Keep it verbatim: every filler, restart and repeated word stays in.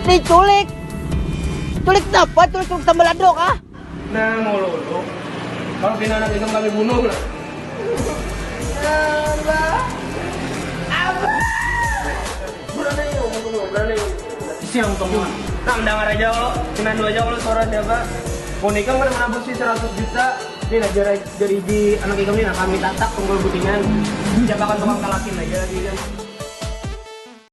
Diculik. Culik napa? Culik, culik sambaladok ah. Nah, mau lulu. Kalau pina anak ikam kami bunuh lah. Abah. Abah. Berani, berani. Siang temuan. Nah, mendengar aja kalau pina dua aja kalau suara siapa. Monika mana mana sih seratus juta. Ini lah jari, jari di anak ikam ini, nah, kami tatak tunggul budingan. Siapa kan tukang talakin aja lagi kan.